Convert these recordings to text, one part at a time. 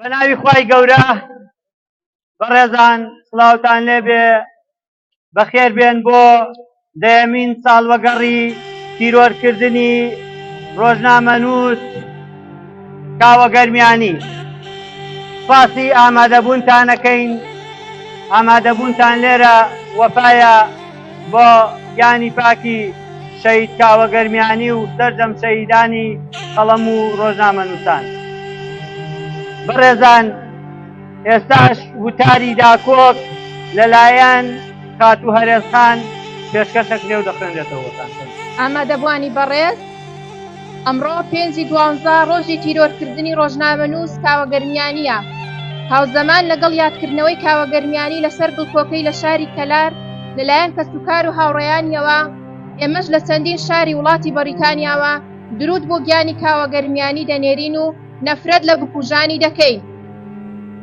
بە ناوی خوای گەورە بەڕێزان سڵاوتان لێبێ بەخێر بێن بۆ دەیەمین ساڵوەگەڕی تیرۆرکردنی ڕۆژنامەنووس کاوە گەرمیانی. سپاسی ئامادەبوونتان ئەکەین، ئامادەبوونتان لێرە وەفایە بۆ گیانی پاکی شەهید کاوە گەرمیانی و سەرجەم شەهیدانی قەڵەم و ڕۆژنامەنووسان. بەڕێزان ئێستاش وتاری داکۆک لەلایەن خاتوو هەرێز خان پێشکەش ئەکرێ و دەخوێنرێتەوە بۆتان. ئامادەبووانی بەڕێز، ئەمڕۆ پێنجی دوانزە ڕۆژی تیرۆرکردنی ڕۆژنامەنووس کاوە گەرمیانییە. هاوزەمان لەگەڵ یادکردنەوەی کاوە گەرمیانی لەسەر گڵکۆکەی لە شاری کەلار لەلایەن کەسوکار و هاوڕێیانیەوە، ئێمەش لە چەندین شاری وڵاتی بەڕیتانیاوە دروود بۆ گیانی کاوە گەرمیانی دەنێرین و نەفرەت لە بکوژانی دەکەین.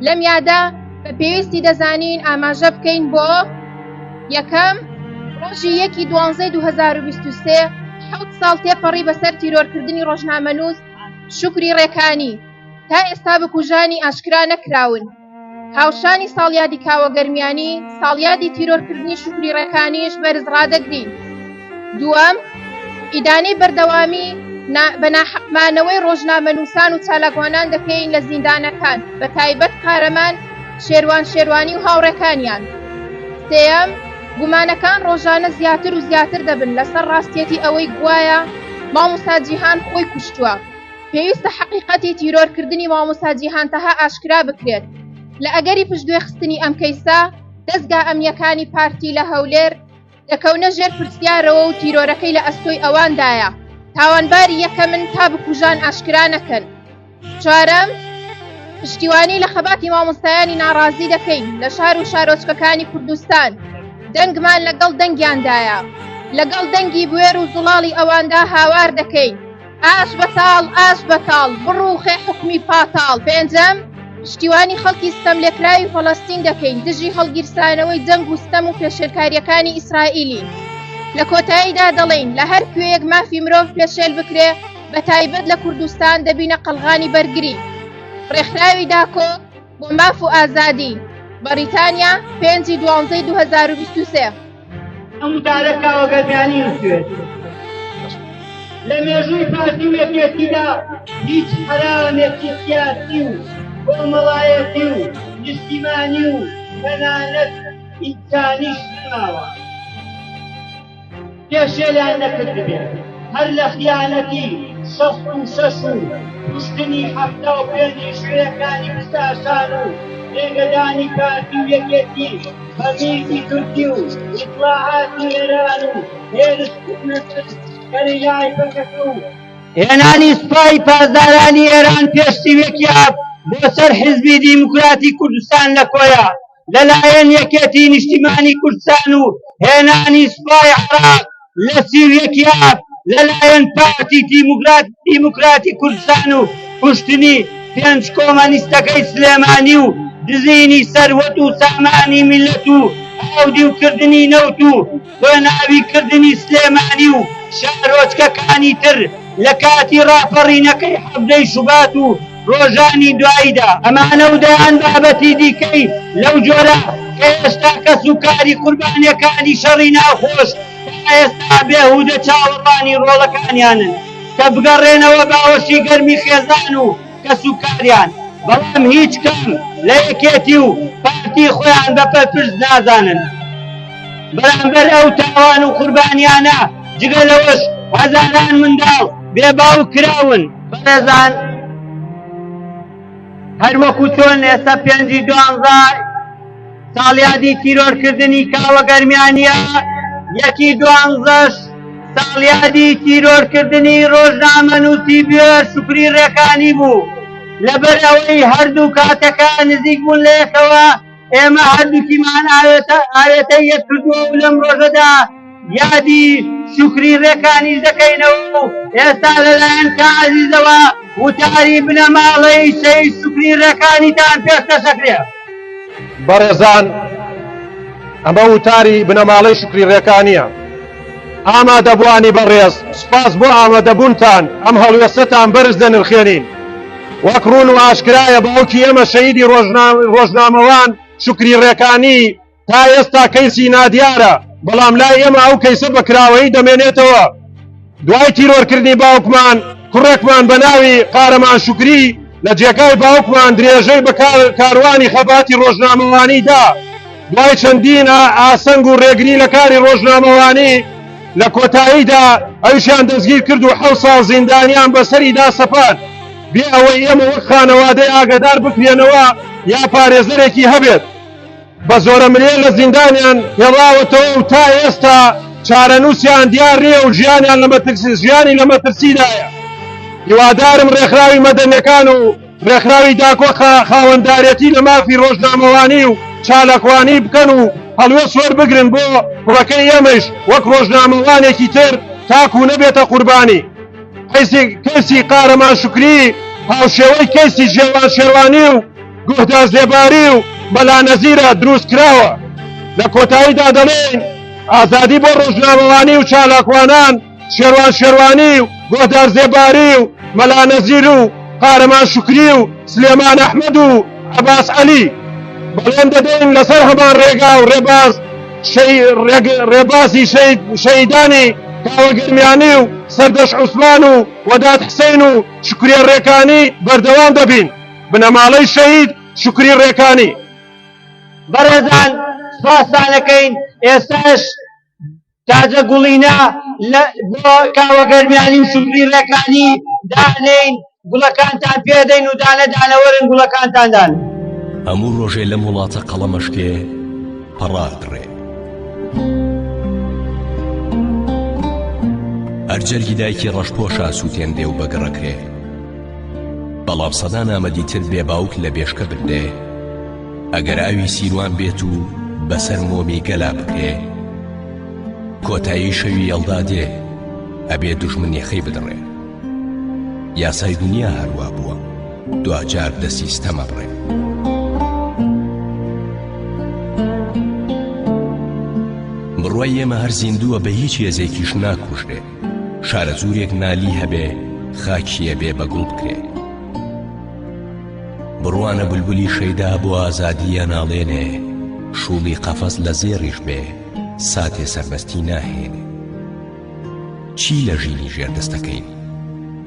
لەم یادە بە پێویستی دەزانین ئاماژە بکەین بۆ، یەکەم، ڕۆژی یەکی دوانزەی 2023 حەوت ساڵ تێپەڕی بەسەر تیرۆرکردنی ڕۆژنامەنووس شوکری ڕێکانی، تا ئێستا بکوژانی ئاشکرا نەکراون. هاوشانی ساڵیادی کاوە گەرمیانی، ساڵیادی تیرۆرکردنی شوکری ڕێکانیش بەرز ڕادەگرین. دووەم، ئیدانەی بەردەوامی بە ناحەقمانەوەی ڕۆژنامەنووسان و چالاکوانان دەکەین لە زیندانەکان، بە تایبەت قارەمان شێروان شێروانی و هاوڕێکانیان. سێیەم، گومانەکان ڕۆژانە زیاتر و زیاتر دەبن لەسەر ڕاستیەتی ئەوەی گوایە مامۆستا جیهان خۆی کوشتووە. پێویستە حەقیقەتی تیرۆرکردنی مامۆستا جیهان تەها ئاشکرا بکرێت. لە ئەگەری پشتگوێخستنی ئەم کەیسە، دەزگا ئەمنییەکانی پارتی لە هەولێر دەکەونە ژێر پرسیارەوە و تیرۆرەکەی لە ئەستۆی ئەواندایە، تاوانباری یەکەمن تا بکوژان ئاشکرا نەکەن. چوارەم، پشتیوانی لە خەباتی مامۆستایانی ناڕازی دەکەین لە شار و شارۆچکەکانی کوردستان، دەنگمان لەگەڵ دەنگیاندایە، لەگەڵ دەنگی بوێر و زوڵاڵی ئەواندا هاوار دەکەین. ئاش بەتاڵ ئاش بەتاڵ بڕوخێ حوکمی پاتاڵ. پێنجەم، پشتیوانی خەڵکی ستەملێکراوی فەڵەستین دەکەین دژی هەڵگیرسانەوەی جەنگ و ستەم و پێشێلکارییەکانی ئیسرائیلین. لە کۆتاییدا دەڵێین لە هەر کوێیەک مافی مرۆڤ پێشێل بکرێ بە تایبەت لە کوردستان دەبینە قەڵغانی بەرگری. ڕێکخراوی داکۆک بۆ ماف و ئازادی، بەڕیتانیا، پێنجی دوانزەی 2023. ئەم وتارە کاوە گەرمیانی نووسیوێتی. لە مێژووی پارتی و یەکێتیدا هیچ حەرامێکی سیاسی و کۆمەڵایەتی و نیشتیمانی و تەنانەت ئینسانیش نەماوە پێشێلیان نەکردبێت، هەر لە خیانەتی 66 و کوشتنی 75 شوێکانی پشتاشان و رێگەدانی پارتی و یەکێتی بە میتی تورکی و ئیتڵاعاتی ئێران و هێرشکردنە سەر گەریلای پەکەکە و هێنانی سوپای پاسدارانی ئێران پێش 31 ئاب بۆ سەر حیزبی دیموکراتی کوردستان لە کۆیە لەلایەن یەکێتی نیشتیمانی کوردستان و هێنانی سوپای عێراق لە 31 ئاب لەلایەن پارتی دیموکراتی کوردستان و کوشتنی پێنج کۆمەنیستەکەی سلێمانی و دزینی سەروەت و سامانی میللەت و ئاودیوکردنی نەوت و خوێناویکردنی سلێمانی و شارۆچکەکانی تر لە کاتی ڕاپەڕینەکەی حەڤدەی شوبات و ڕۆژانی دواییدا. ئەمانە و دەیان بابەتی دیکەی لەو جۆرە کە هێشتا کەسوکاری قوربانیەکانی شەڕی ناوخۆش تا ئێستا بێهودە چاوەڕوانی ڕۆڵەکانیانن کە بگەڕێنەوە باوەشی گەرمی خێزان و کەسوکاریان، بەڵام هیچ کام لە یەکێتی و پارتی خۆیان بە پەرپرس نازانن بەرامبەر ئەو تاوان و قوربانیانە، جگە لەوەش هەزاران منداڵ بێ باوک کراون. بەڕێزان هەروەکو چۆن ئێستا پێنجی دوانزە ساڵیادی تیرۆرکردنی کاوە گەرمیانیە، یەکی دوانزەش ساڵیادی تیرۆرکردنی ڕۆژنامەنووسی بوێر شوکری ڕێکانی بوو. لەبەر ئەوەی هەردوو کاتەکە نزیک بوون لە یەکەوە، ئێمە هەردووکیمان ئاوێتەی یەک کردووە و لەم ڕۆژەدا یادی شوکری ڕێکانیش دەکەینەوە و ئێستا لەلایەن کا عەزیزەوە وتاری بنەماڵەی شەهید شوکری ڕێکانیتان پێشکەش ئەکرێ. بەڕێزان ئەمە وتاری بنەماڵەی شوکری ڕێکانییە. ئامادەبووانی بەڕێز سوپاس بۆ ئامادەبوونتان، ئەم هەڵوێستەتان بەرز دەنرخێنین. وەک ڕوون و ئاشکرایە باوکی ئێمە شەهیدی ڕۆژنامەوان شوکری ڕێکانی تا ئێستا کەیسی نادیارە، بەڵام لای ئێمە ئەو کەیسە بە کراوەیی دەمێنێتەوە. دوای تیرۆرکردنی باوکمان، کوڕێکمان بە ناوی قارەمان شوکری لە جێگای باوکمان درێژەی بە کاروانی خەباتی ڕۆژنامەوانی دا. دوای چەندین ئاسەنگ و ڕێگری لە کاری ڕۆژنامەوانی، لە کۆتاییدا ئەویشیان دەستگیر کرد و حەوت ساڵ زیندانیان بەسەریدا سەپاند، بێ ئەوەی ئێمە وەک خانەوادەی ئاگادار بکرێنەوە یا پارێزەرێکی هەبێت. بە زۆرەملێ لە زیندانیان هێڵاوەتەوە و تا ئێستا چارەنووسیان دیار نییە و ژیانیان لە مەترسی ژیانی لە مەترسیدایە. هیوادارم ڕێکخراوی مەدەنیەکان و ڕێکخراوی داکۆ خاوەندارێتی لە مافی ڕۆژنامەوانی و چالاکوانی بکەن و هەڵوێست وەربگرن بۆ کوڕەکەی ئێمەیش وەک ڕۆژنامەوانێکی تر تاکو نەبێتە قوربانی. کەیسی قارەمان شوکری هاوشێوەی کەیسی ژێوان شێروانی و گوهدار زێباری و مەلا نەزیرە دروست کراوە. لە کۆتاییدا دەڵێین ئازادی بۆ ڕۆژنامەوانی و چالاکوانان شێروان شێروانی و گۆهدار زێباری و مەلا نەزیر و قارەمان شوکری و سلێمان ئەحمەد و عەباس عەلی. بەڵێن دەدەین لەسەر هەمان ڕێگا و ڕێباز ڕێبازی شەهیدانی کاوە گەرمیانی و سەردەشت عوسمان و وەدات حسین و شوکریە ڕێکانی بەردەوام دەبین. بنەماڵەی شەهید شوکری ڕێکانی. بەڕێزان سوپاستان ئەکەین ئێستاش تاجە گوڵینە لە بۆ کاوە گەرمیانی و شوکری ڕێکانی دانێین گوڵەکانتان پێدەین و دانە دانە وەرن گوڵەکانتان دان. هەموو ڕۆژێ لەم وڵاتە قەڵەمەشکێ پەڕا دڕێ. هەر جەرگی دایکی ڕەشپۆشا سووتێنرێ و بەگڕەکرێ. بەڵام سەدان ئامەدی تر بێ باوک لە بێشکە بنرێ ئەگەر ئاوی سیروان بێت و بەسەر مۆمی گەلا بکرێ کۆتایی شەوی یەڵدا دێ ئەبێ دوژمن یەخەی بدڕێ یاسای دنیا هەروا بووە دواجار دەستی ستەم ئەبڕێ. بڕوای ئێمە هەر زیندووە بە هیچ هێزێکیش ناکوژرێ. شارەزوورێک نالی هەبێ خاکی ئەبێ بە گوڵ بکرێ. بڕوانە بولبولی شەیدا بۆ ئازادی ئەناڵێنێ شووڵی قەفەس لە زێڕیش بێ ساتێ سەربەستی ناهێنێ. چی لە ژینی ژێردەستەکەین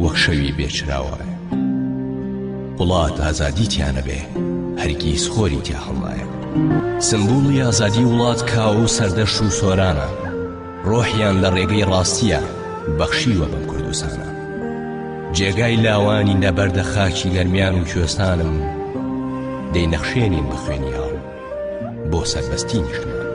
وەک شەوی بێ چرا وایە. وڵات ئازادی تیا نەبێ هەرگیز خۆری تیا هەڵنایە. سمبوڵی ئازادی وڵات کاوە و سەردەشت و سۆرانە. ڕۆحیان لە ڕێگەی ڕاستیە بەخشیوە بەم کوردستانە جێگای لاوانی نەبەردە خاکی گەرمیان و کوێستانم دەینەخشێنین بە خوێنی ئاڵ بۆ سەربەستی نیشتمان.